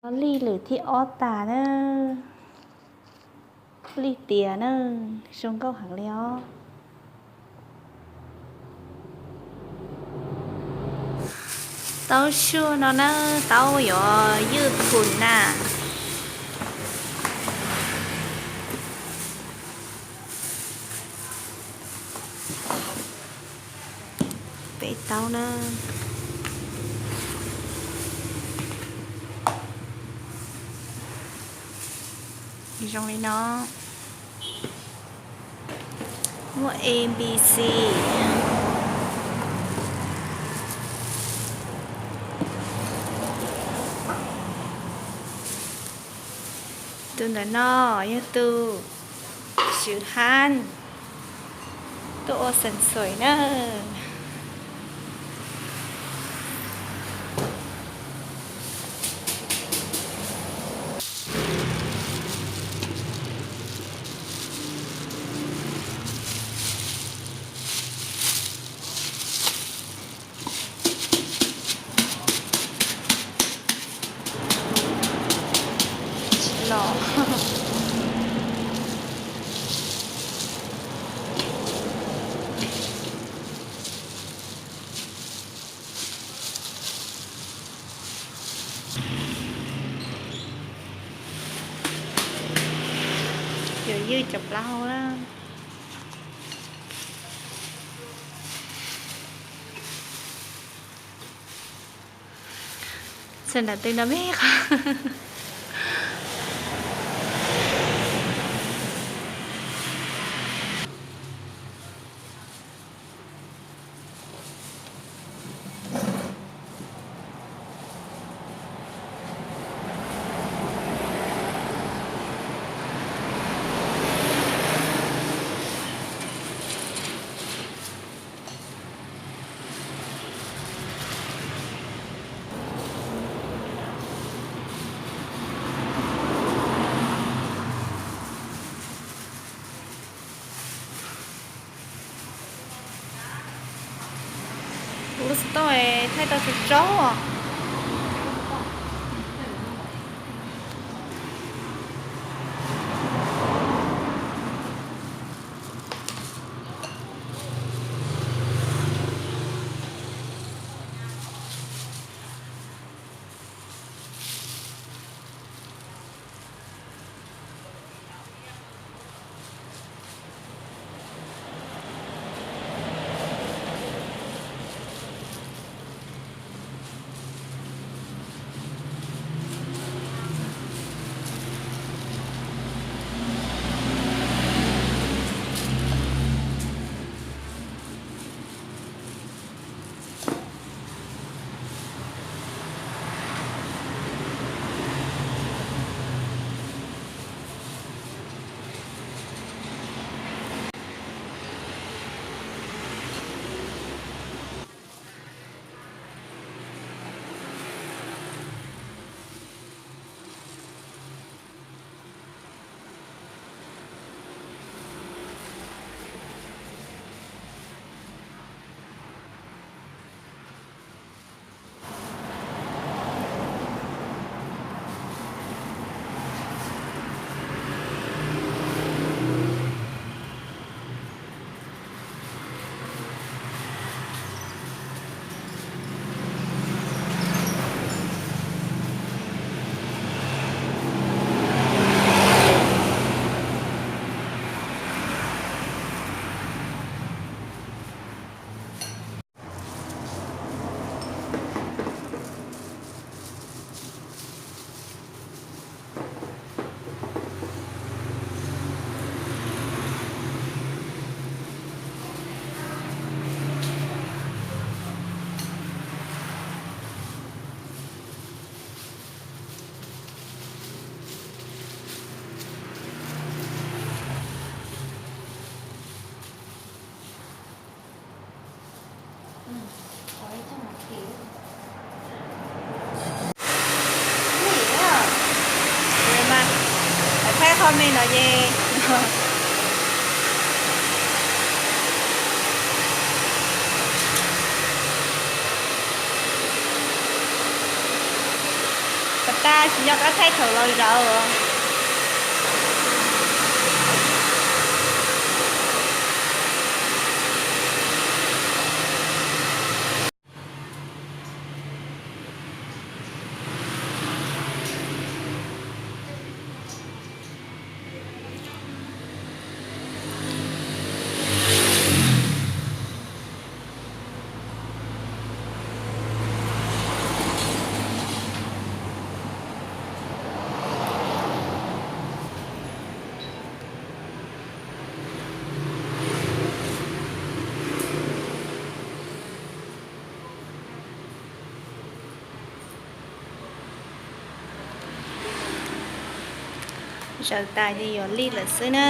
Lij lwm thib ob tas na, lij tiav na, zoo nkauj heev li os. Taub suaj no na, taub yuav ywj phum na. Peb taub na. Zoo li no. Muaj A B C. Tus ntawm no yog tus Swv Hab tuaj ua xeem xuaim na. Los. Yuav ywj cov plaub hau na. Txawm nram tw no me qhov. Kuv lub xov tooj thaij tau tsaug tsaug. Thaij qhov me no ces Tab sis nyob qab thaib thaum los zaum. Zaum tas ces yuav li lawm xwb na.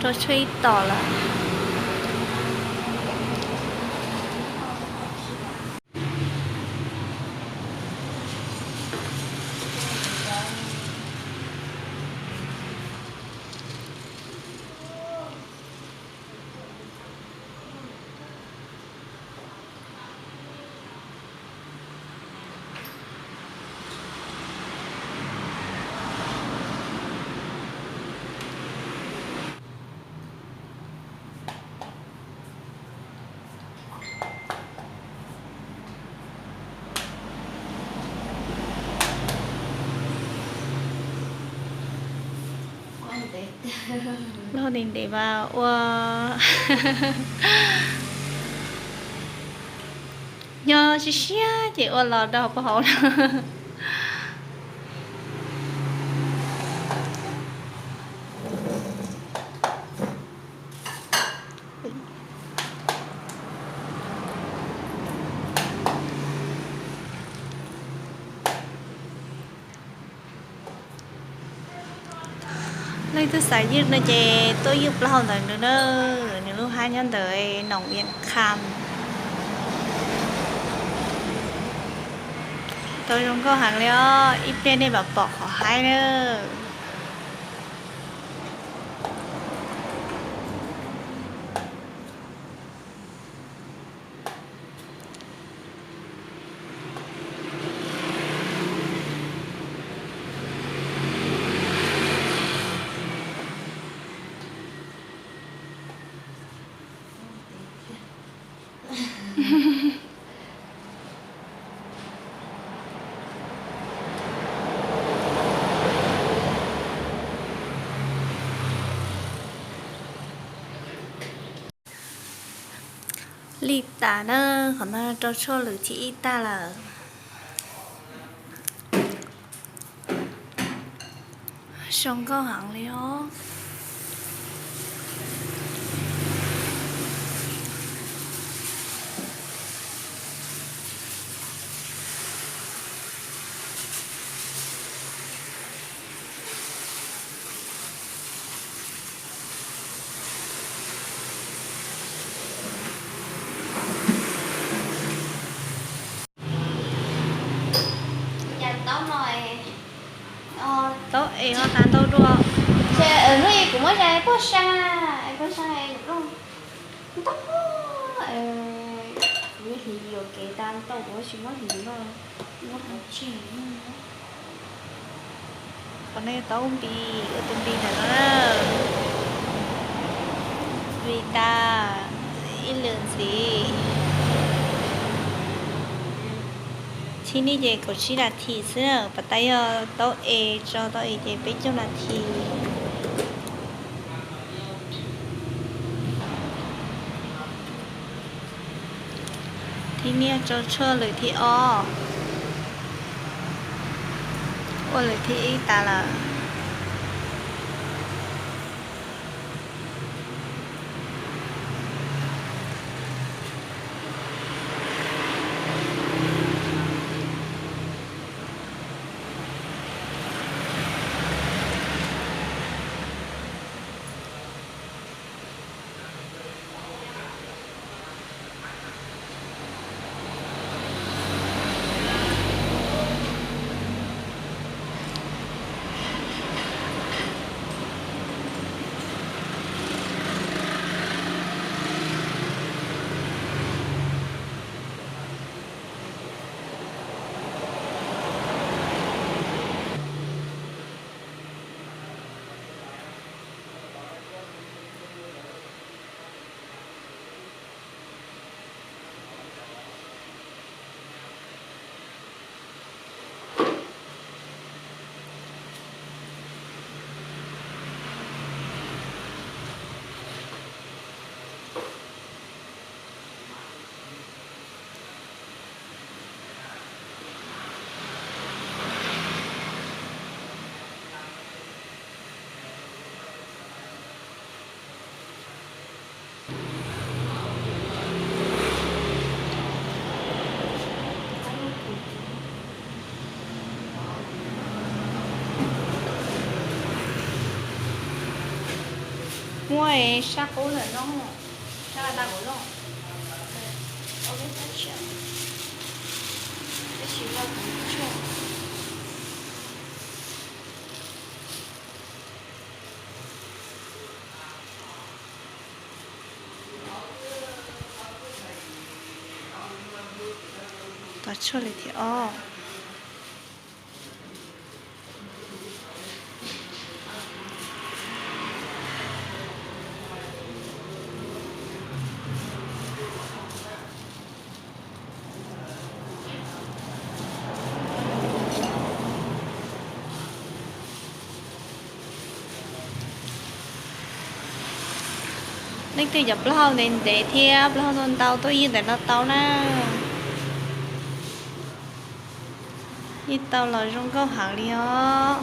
Rau tshuaj ib tom lawm. Loj ntev ntev mas ua nyob siab siab ces ua los rau puag hauv na. Leej twg xav ywj no ces tuaj ywj plaub hau ntawd nws na, nws lub hab nyob ntawd Noom Viam Kham. Tau zoo nkauj heev li os, ib pliag nej mam pom qhov haib na. Li tas na, qhov no rau tshuaj lwm thib ib tag lawm. Zoo nkauj heev li os. Taub es ho tas ntau dua. Hnub kuv muab zais poj sa, poj sa ntau, kuv hliv yuam kev tas ntau kuv tsis muab hliv no, muab tseg. Qhov no yog taub npis, ua tus npis ntawm no na. Npis tas ib lwm ntxiv. Thib nej ces kaum tsib nas this xwb na, pas tas yog taub es tso taub es ces peb caug nas this. Thib nej rau tshuaj lwm thib ob, ua lwm thib ib tas lawm. Sab qub ntawm no, sab tas kuv no. Tos tshuaj li thiab os. Leej twg cov plaub hau ntev ntev thiab plaub hau ntau ntau tuaj ywg ntawm no tau na. Ywg tau los zoo nkauj heev li os.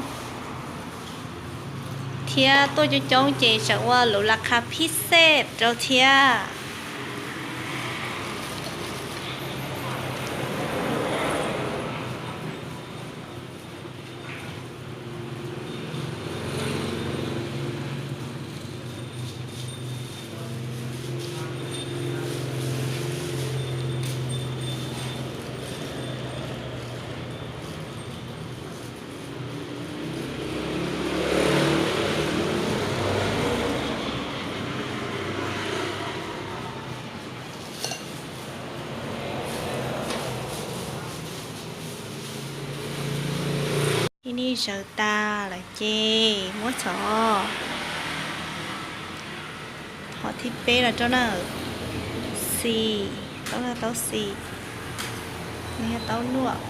Thiab tuaj coob coob ces tseem ua lub la kha phij xej rau thiab. Ib nim zawv tas lawm ces muab txhom hom thib peb los rau na. Xis, taub no taub xis, nws yog taub nuaj.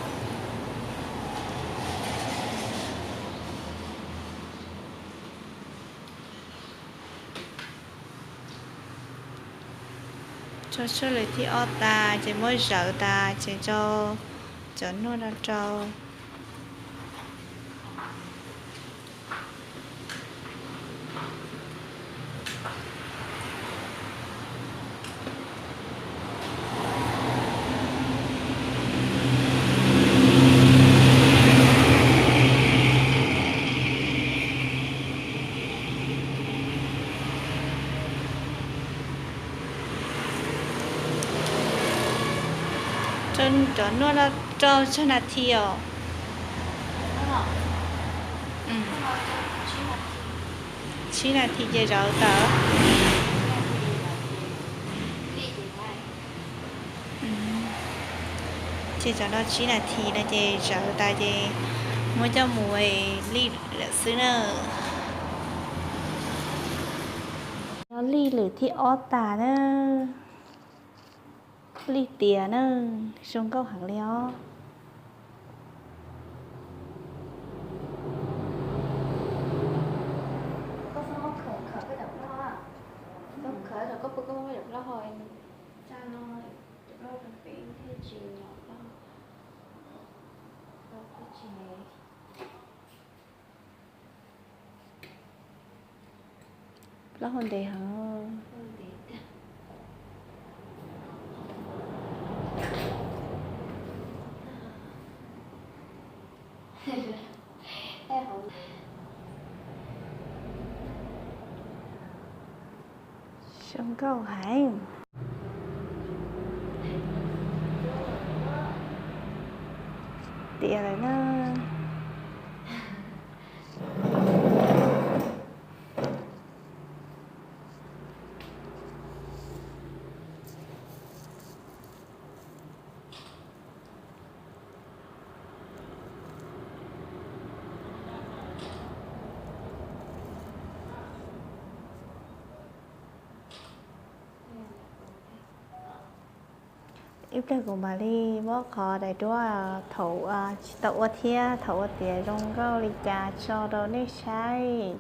Tso tshuaj lwm thib ob tas ces muab zawv tas ces rau cov nuaj no rau. Rau cov nuaj no rau tsawg nas this os? Tsib nas this ces zawv tas. Ces cov no tsib nas this no ces zawv tas ces muab coj mus lij lawm xwb na. No lij lwm thib ob tas na. Lij tiav na, zoo nkauj heev li os. Plaub hau ntev heev. Zoo nkauj heev. Tiav lawm na. Ib pliag kuv mam li muab qhov daim duab thaum tsis tau ua thiab thaum ua tiav zoo nkauj li cas tso rau nej saib.